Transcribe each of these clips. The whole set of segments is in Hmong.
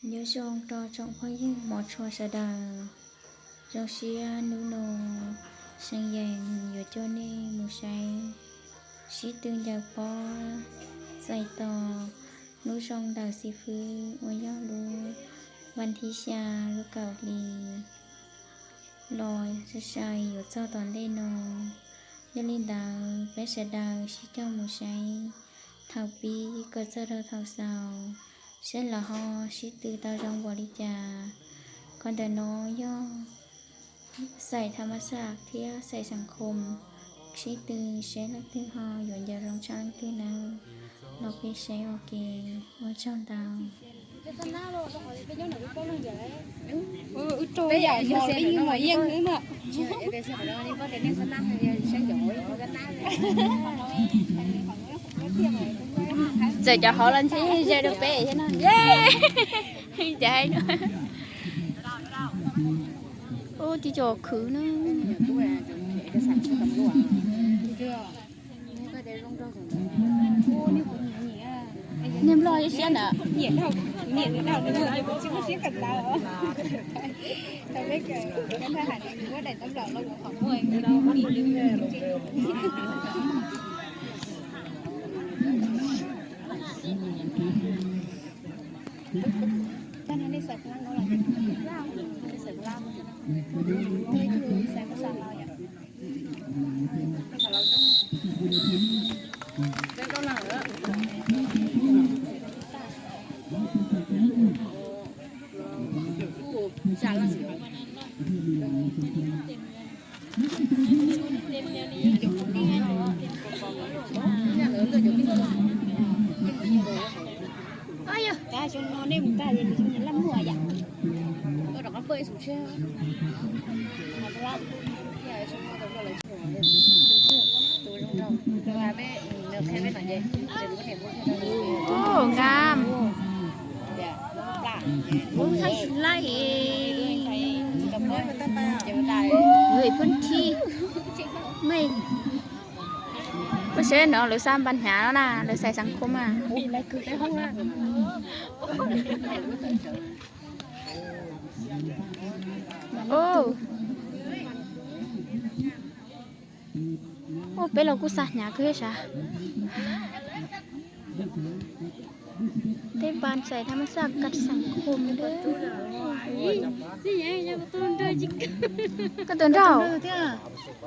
Nyob zoo rau tsoom phooj ywg hmov tshua sawv daws. Zoo siab hnub no See Yees yuav coj nej mus saib sib tw ncaws pob txais tos hnub zoo ntawm xib fwb uas yog lub vas thib xya lub kaum hli los sai sai yuav txog tom ntej no. Yog li ntawd peb sawv daws sib coj mus saib thaum pib kom txog rau thaum xaus, saib lawv ho sib tw tau zoo npaum li cas. Qhov ntawm no yog xais tham mas xaj thiab xais xeem khom, sib tw saib leej twg ho yuav ncaws zoo tshaj leej twg nawb. Los peb saib ua ke, ua tsaug ntau. Txawm cov hauv los ntshe ze rau peb thiab no. Cas hais no. Ub, tib co khwv na. Niag nplog siab ntawd. Tab sis no nej mus tag es nws laj muag yam. Ua rov qab pw ib xum tshiab. Ub, nkam. Ub, thaj xyuv laij. Gửiพื้นที่. Mej, koj saib no lawv xa npas hnyav no na, lawv xais xeem khom mas. Ub, peb los kuj xa hnyav kawg sav. Tej npas xais tham mas xaj kas xeem khom. Koj tus nraug,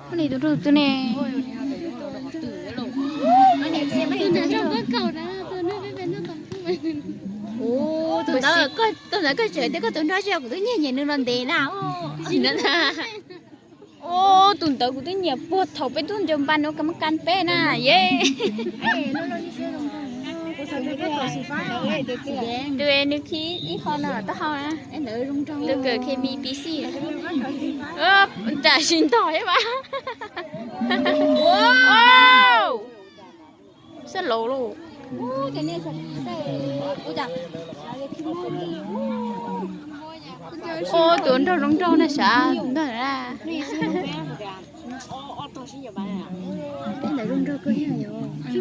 koj tus nraug tus ne. Tus ntawd, tus ntawd koj tseem tias koj tus nraug, kuv twb nyiam nyiam nws los ntev na. Ub, tus ntawd kuv twb nyiam puag thaum peb tuaj ncaws npas no kas mas kas peb na, ye. Tus nws khi ib qho no taub hau na. Tus kawm khes mis pis xij. Tam sim ntog ib vas. Xab laus lauj. Ub, tus nraug zoo nraug na sav ntag na.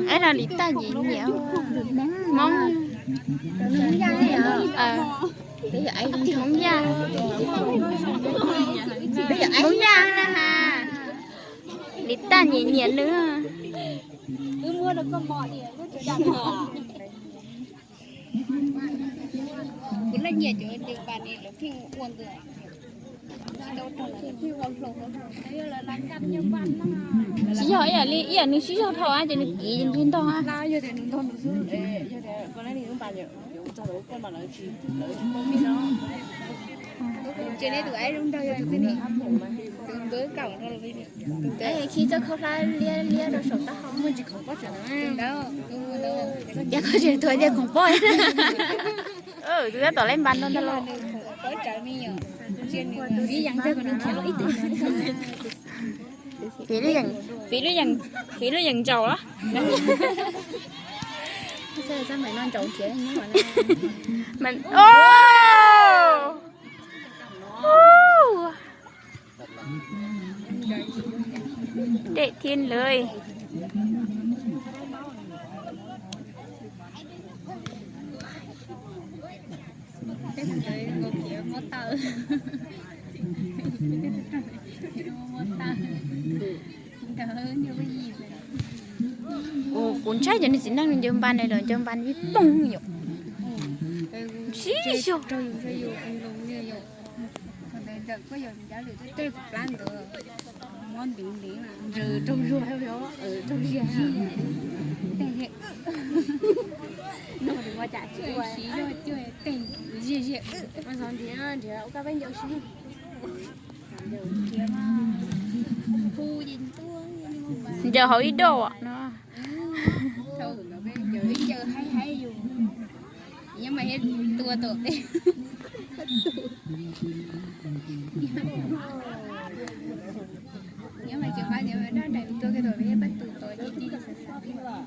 Ib no Lis Taj nyiam nyiam Hmoob. Hmoob Yaj. Hmoob Yaj na ha. Lis Taj nyiam nyiam nws. Kuv leej nyiam cov ncaws npas ni lawv pheej ua ntawd. Tsis yog ib yam li ib yam nws sib zog dhau ces nws kiv nti ntog. Ces nej tus aib zoo nraug yog tus twg ni? Tus npawg kaum no los li. Tus khi txoj khaub hlab liab liab rau saum taub hau. Tus ntawd. Cas koj tseem tuav tias khoom poj. Tus tab tom leb npas no ntag los. Fiv lub yeem, fiv lub yeem, fiv lub yeem ntsaum los. Dej thiab lawm. Ntawd nkaus kiag mob taw. Mob taw. Nkawd nyob ib yim. Kuv ntshai cov niag txiv neej ncaws npas ne los ncaws npas ib poog yom. Ntxim zog. Ntawm kuj yog ncav lwm tej kuv plab ntawd mob ntev ntev mas ncaws raug zuag raug ziag. Tej no ua cas tsis ua siv yog tej ziag ziag. Nrhiav ua kab peb ncaws siv. Ncaws hauv ib doj no. Ncaws haib haib yus. Nyob mas tua tom peb. Nyob mas tsis qab nyob mas dab daim tua kiag tom peb pab tus tod ci ci xav xav.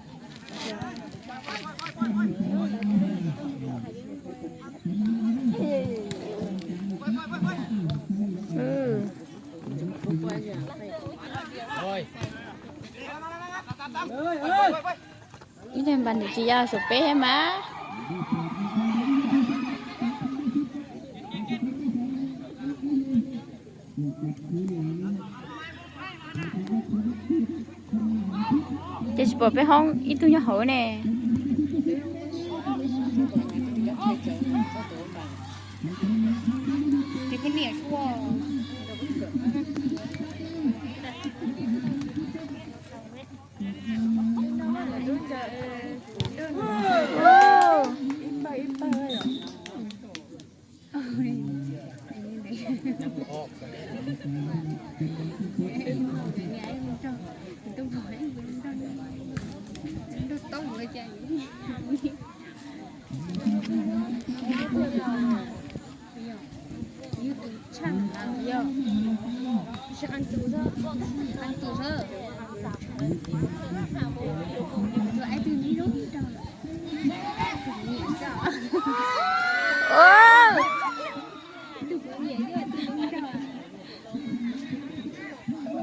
Ib tug npas ntawd tsis yog saum peb thiab mas. Ces tsis pom peb hoob ib tug nyob hauv ne.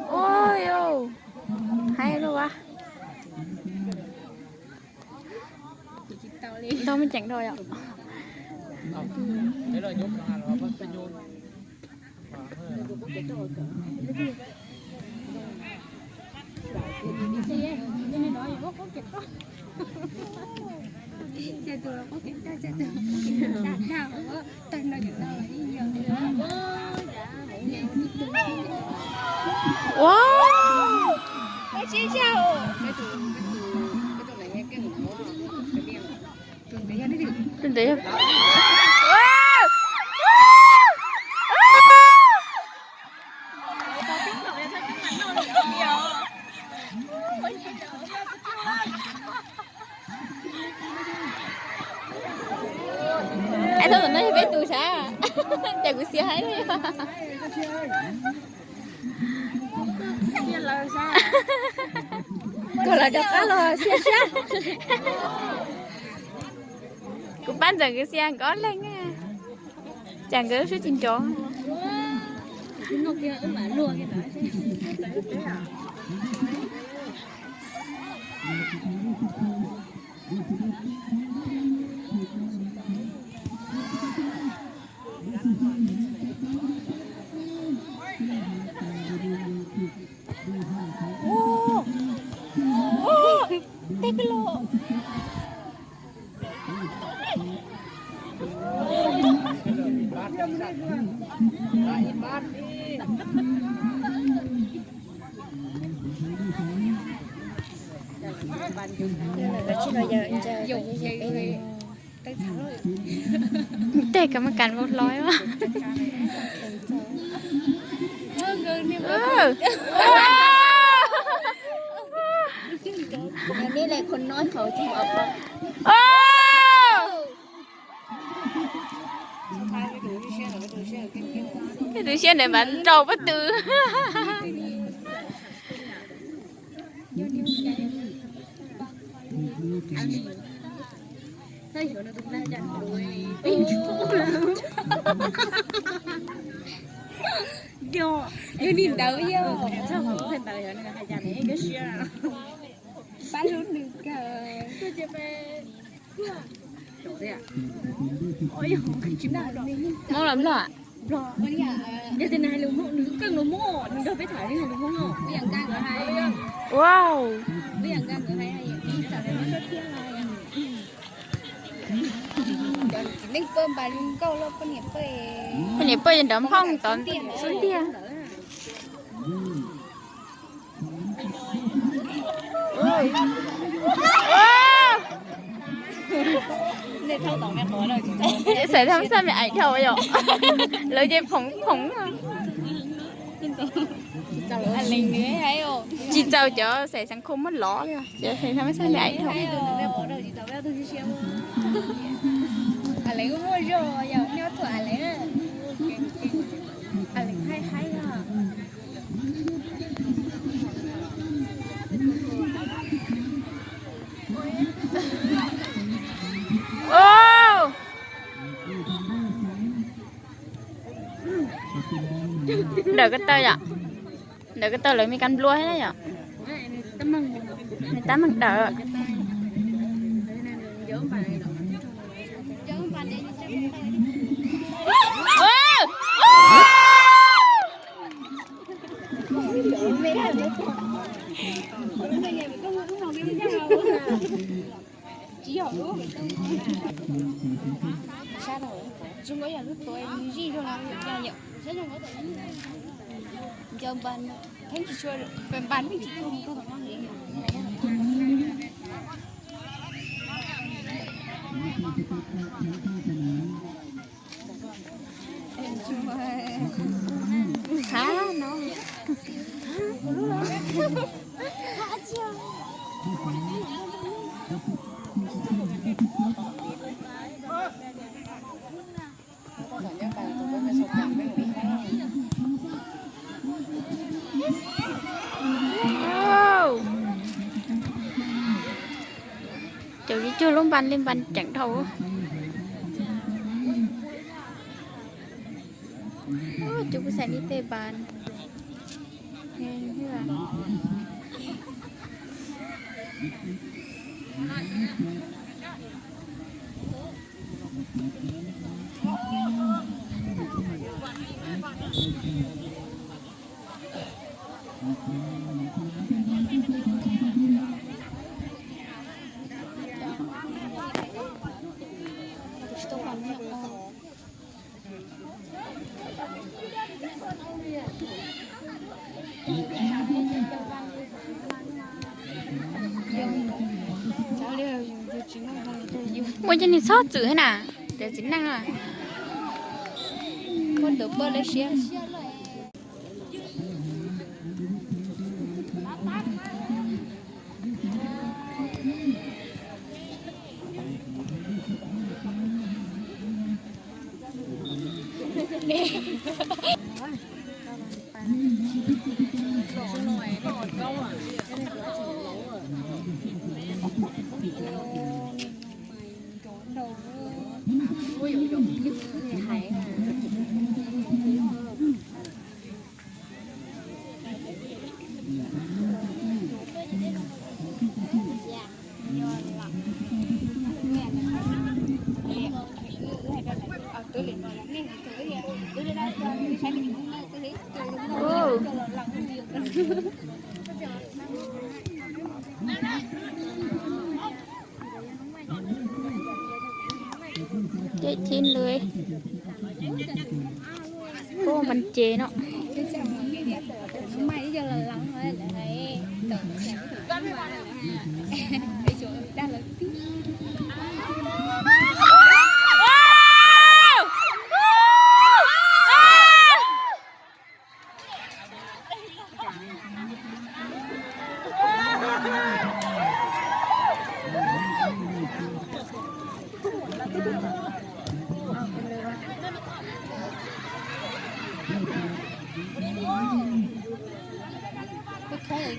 Ua, haib luaj. Ntau me ceem dua yom. Ua, ua tsis yog. Tus ntawd yog. Ai, thaum no yog peb tus sav, ces kuv xiab haib li. Koj los rov qab los xiab siab. Kuv pab ntxawm nkawd xiab nkawd ob leeg. Cas nkawd lub siab tsis nrov. Ua, ua, tej peb los. Tej kam ma kas vau hlo. Tej tus siab ntawd mas nraus pob tw. Yog, yog li ntawd yog. Pab lub nws kawg. Hmoob los Nplog? Yog tias nws hais lus Hmoob, nws keej lus Hmoob, nws nrog peb tham nws hais lus Hmoob no. Wow. Poj niam poj nrov nphoo tod xub ntiag. Xaiv thab xaj me aim dhau yom. Lawv ces phoov phoov. Tsis txaus cov xaiv xeev khua muab lov li, cov xaiv thab xaj me aim dhau. Ntawm ko taw yom, ntawm ko taw lawv me kas nplua thiab na yom. Tab meeg dawm. Cov ib cuag lub npas li npas ceev dhau. Cov kuv xav li tej npas. Muaj cov niag txhob txwm thiab na, cov txiv neej na. Muab tus poj lawv siab. Cem chim lawm. Pub npas ces no.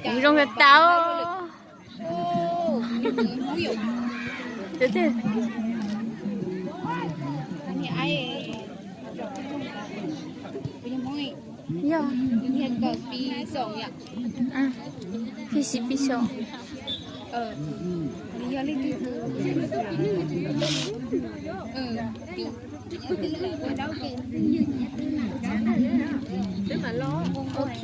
Kuv zoo tau. Yog, pis xis pis xos. Nws yog leej twg? Ok.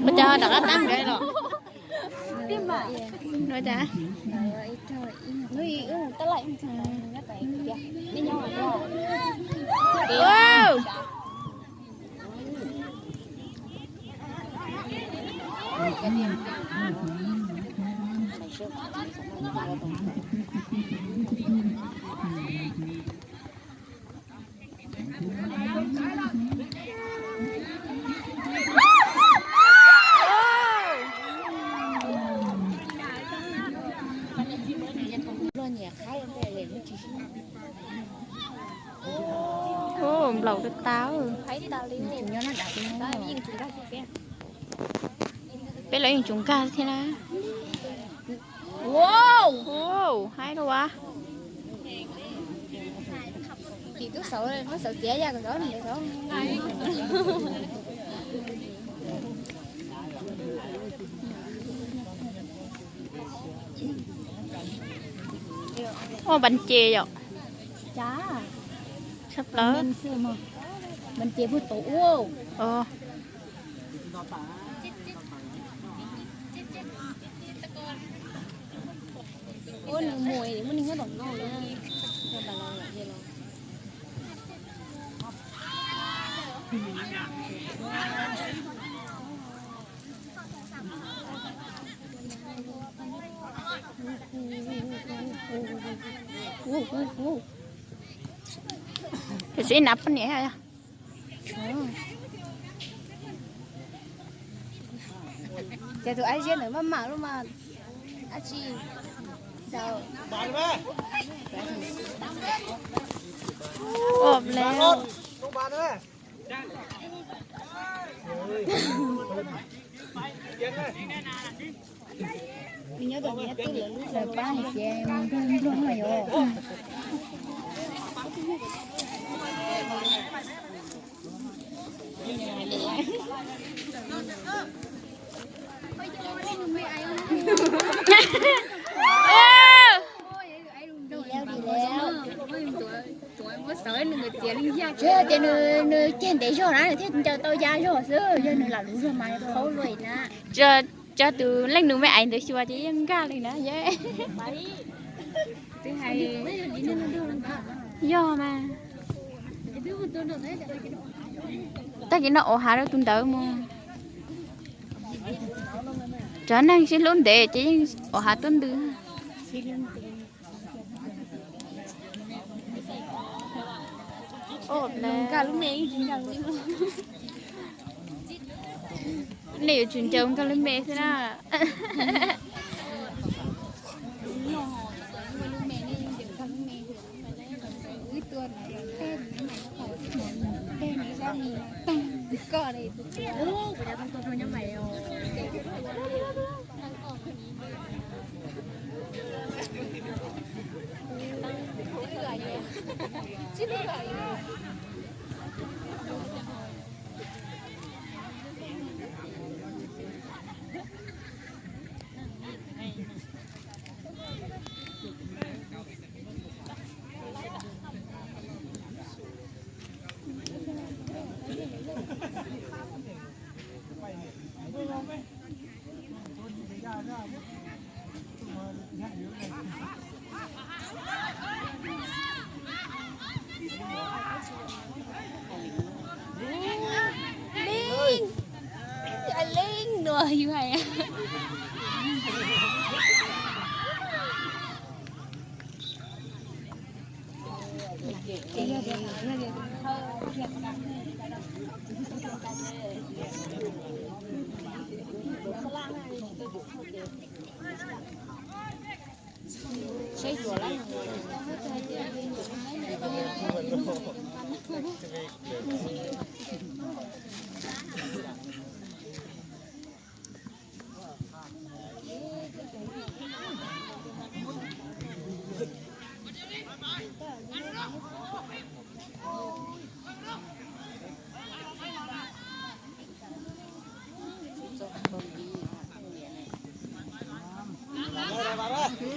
Ua cas rov qab tab nkawd los? Ua cas? Nplaum tas tas. Peb los yeej tsuas nkag thiab na. Haib rau as. Ua npas ces yom? Tshaj plaws. Npas ces puag tod ua. Ua nws mus muaj neeg nyob tom no na. Tus sib nav poj niam. Ces tus Aib Ziab ntawd maj mam lub mas dab tsi. Nyob tom Nyiaj Tub lawv lub zos pab hais tias nplog nplog no yom. Tsis yog tias nws, nws ceg ntev zog na nws thiaj ncaws tau ya zog xwb, yog nws lam luv zog mas qhaub luaj na. Tso tus leej nus me ais ntawd xyuas ces yeej nkag li na. Yog mas. Tag kis no ua hav rau tus ntawd mus. Cov neeg sib hlub ntev ces yeej ua hav tuab ntws. Nej yuav tsum ncaws nkag lub me xwb na. Leej, leej nua yus hais.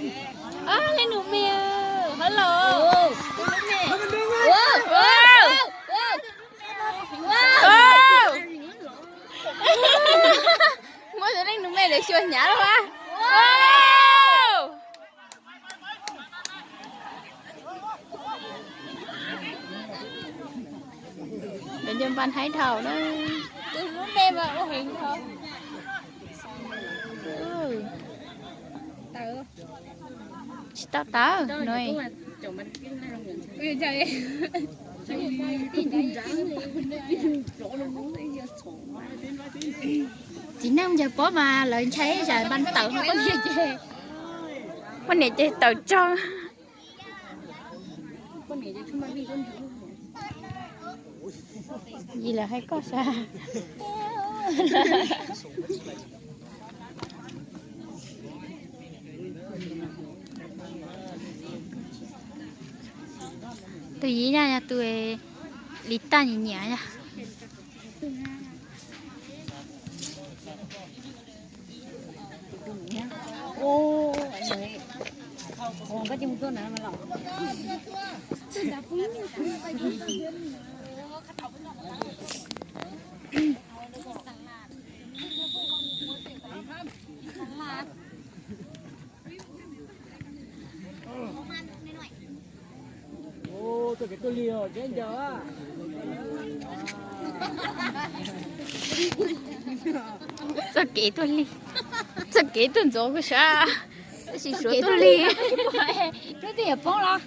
Leej nus me, hello. Muab tus leej nus me lawv xyuas hnyav lawm. Lawv nco npa haib dhau na. Tus lub me mas ua heev dhau. Tsis tau tawv no. Txiv neej yawg pob mas lawv ntshai zam npa tawv no poj niam ces, poj niam ces tawv tsaug. Yis lawv hais koj sas. Tus yim yog tus li taj nyiam nyiam yog. Txoj kev tuaj lig os, tsis nco. Txoj kev tuaj lig, txoj kev tuaj ntxov kawg sav, tab sis suav tuaj lig. Lub twg yam poob los.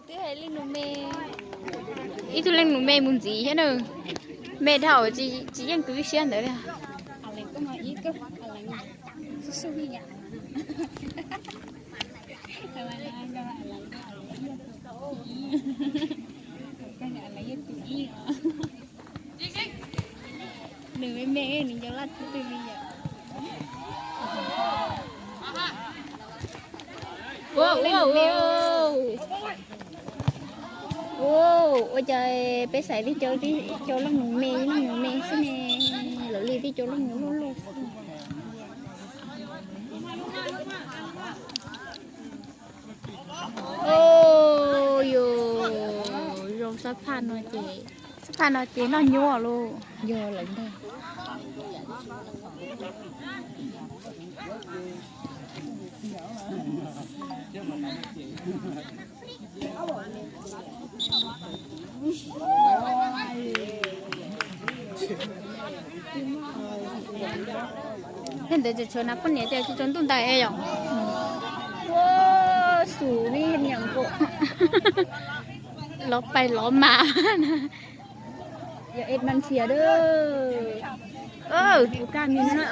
Twb hais leej nus me, ib tug leej nus me mus ntxiv thiab na, me dhau tsis yeej tus ib siab ntawd li. Nws me me nws nco laj txhua tus li yom. Ua cas peb xaiv tib co, tib co leej nus me, leej nus me xwb ne, lawv li tib co leej nus luaj luaj xwb. Yus zoo sab phaj no ces, sab phaj no ces noj nyuaj lauj, yog lawv ntag. Thiab ntawd tseem tshuav nas poj niam tias tsis tsaus ntuj ntais yom. Ua xum li niam nkaum. Lov pais lov mas. Yog es mas nthias dab. Ua kaj mi no.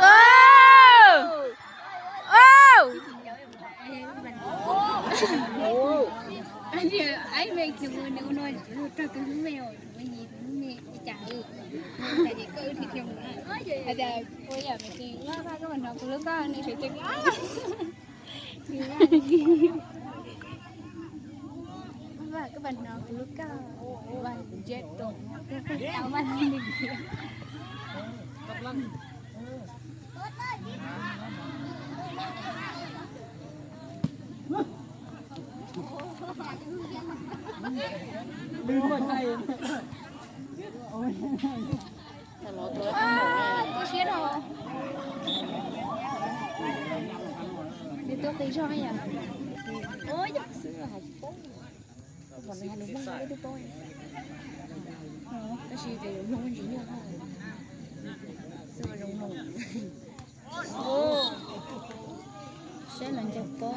Tus siab no. Nws tuaj qis zog yom. Ua yam xwb hais tsis paub. Kom nws hais lus Hmoob peb twb paub. Tab sis ces lus Hmoob ntsis nyuaj. Xwb zoo no. Saib los ncaug pob.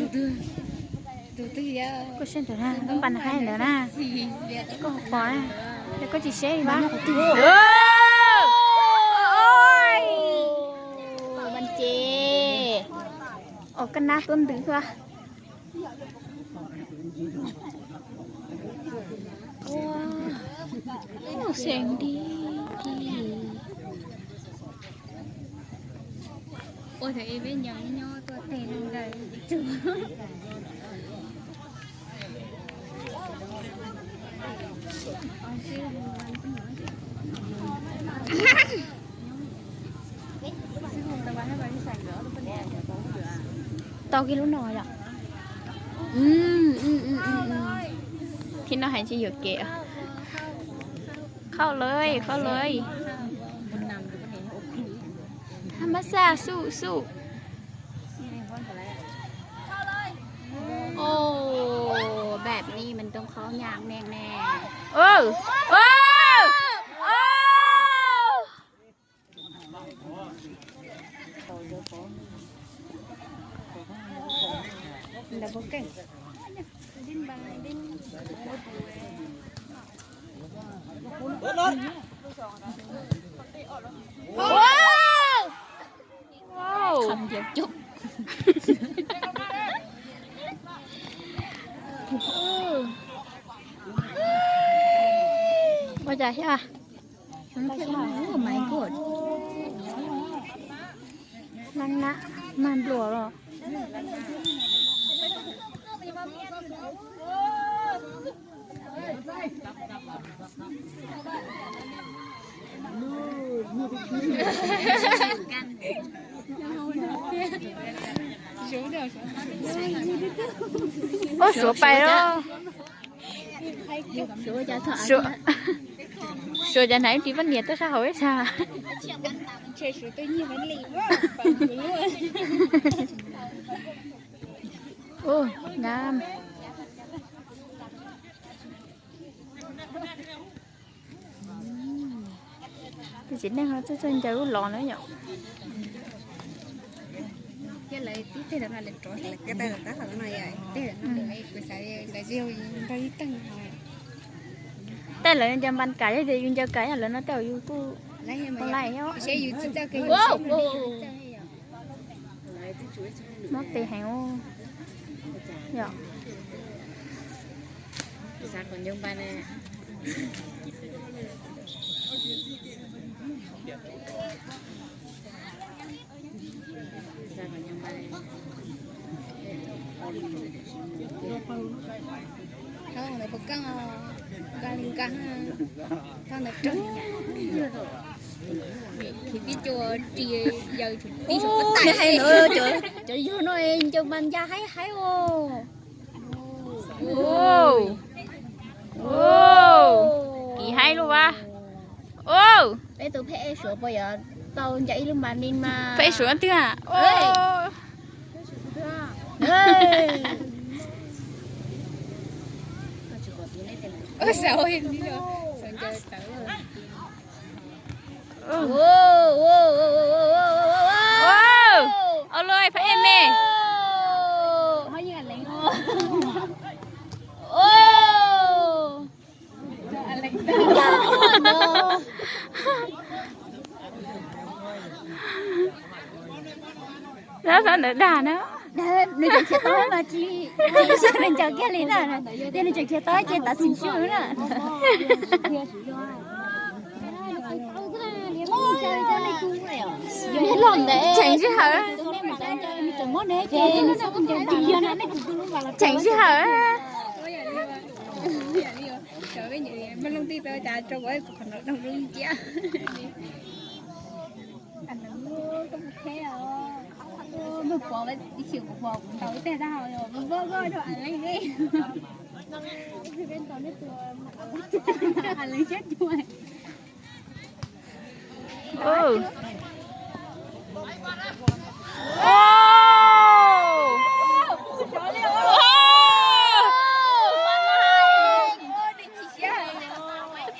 Koj seb ntawd na, lub npas nws hais ntawd na. Koj ho pom na, es koj tsis seb li mas. Ua ces, ua koj nab tuab ntwg a. Ua, xeem di ki. Ua thaum ib peb nyob nyob tuaj teg ntawd tsuag. Tau kiag lub no yom. Thib no heev tsis yuam kev. Khauj lawm, khauj lawm. Thab mab xaj xuj xuj. Ồ,แบบนี้มันต้องเข้ายากแน่ๆ Ơ, ơ, ơ. Wow. Kham diav cug. Ua cas thiab? Oh my god. Lab nab mag npluas los. Ub, Suav pais los. Suav, Suav cas hnav ib ris poj niam tuaj sab hauv ib sas. Ub, ngab. Txiv neej no txawj txawj ncaws lub los na yom. Tej lawv ncaws npas kam, yog tias yus ncaws kam yog lawv no tej zaum yus kuj online os. Mob tes heev. Yom. Thau ntawd puas kaj? Kaj li kaj. Thau ntawd rog. Tib co ris yaws tib co hais ntawd, cov yog no ncaws mas ncaj haib haib os. Kiv haib lub vab. Peb tus pheb ej Suav puas yuav tau ncaws ib lub mas li mas. Pheb ej Suav twg? Ua luaj phab ej me. Tab tom ntawd dag na. Nws cov khiav tau mas tsis, nws ncaws kiag li na. Yog nws cov khiav tau ces tav xim sub na. Tseem sij hawm. Tseem sij hawm.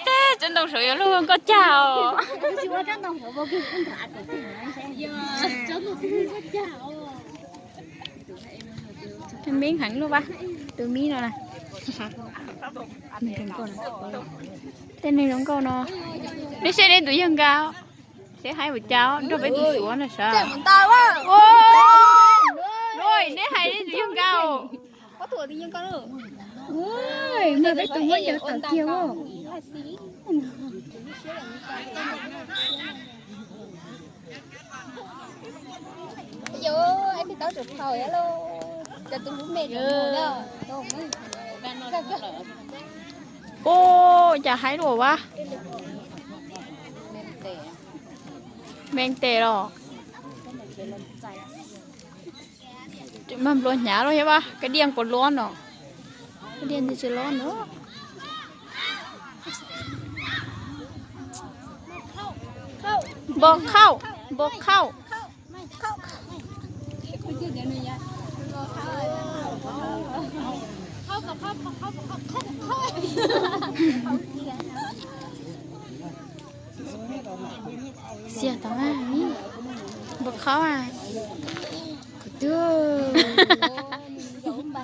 Tej tsob ntoo saud yuav luag nkauj cag os. Mib heev lub vab, tus mib no na. Tej neeg zoo nkauj no, neb saib neb tus yawg nkaus, seb haib ua cas nrog peb tus suav na sav. Neb hais neb tus yawg nkaus. Peb tus muab ncaws tawm kiag. Ub, cas haib luaj vab. Me tes los. Mag npluas hnyav los thiab vab, kab diaj puas loj no? Kab diaj ntawd tsis loj no. Npau khauj, npau khauj. Xiag tau, npau khauj a. Kuv twb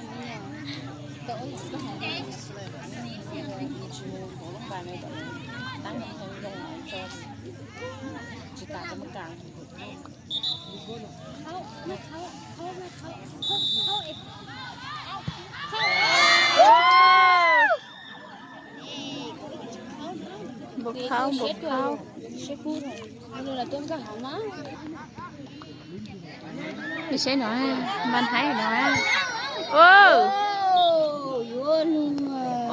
Npau khauj, npau khauj. Npau khauj. Saib no, npaj haib no.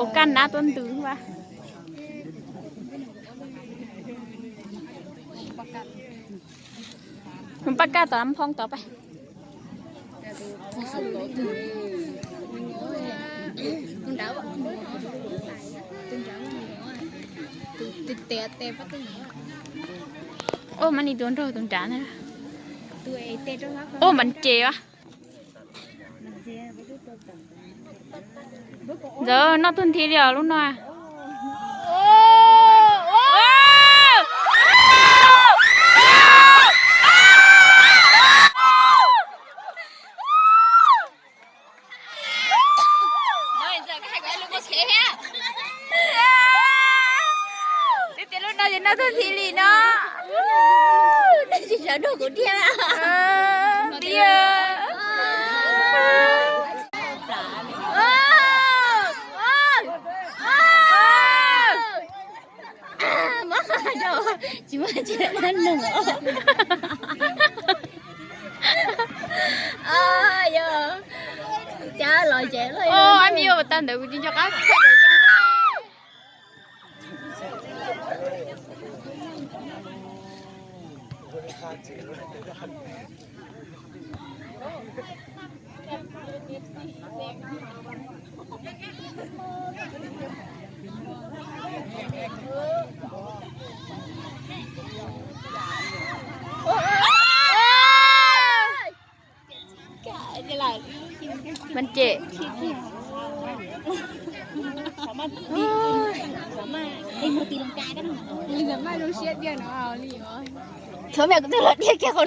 Ua kaj nab tuab ntws vas. Nws paj kaj tom nphoo tod pab. Ua mas nim tus nraug tus nrad na. Ua mas ces as. Ntxawm noj tug nthi li os lub no. Tias lub no ces noj tug nthi li no. Tsis sawv nrog kuv thiab. Muab qha rau, tsis muaj tsis muaj nug. Yog, cas los ces los. Ab, me yuav tag ntawd kuv tsis nco qab. Mas ces, thov mẹ kuv twb los diaj kiag qhov.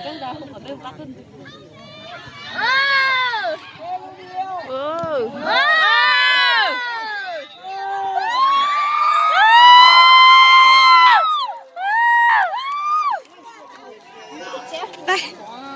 Pab.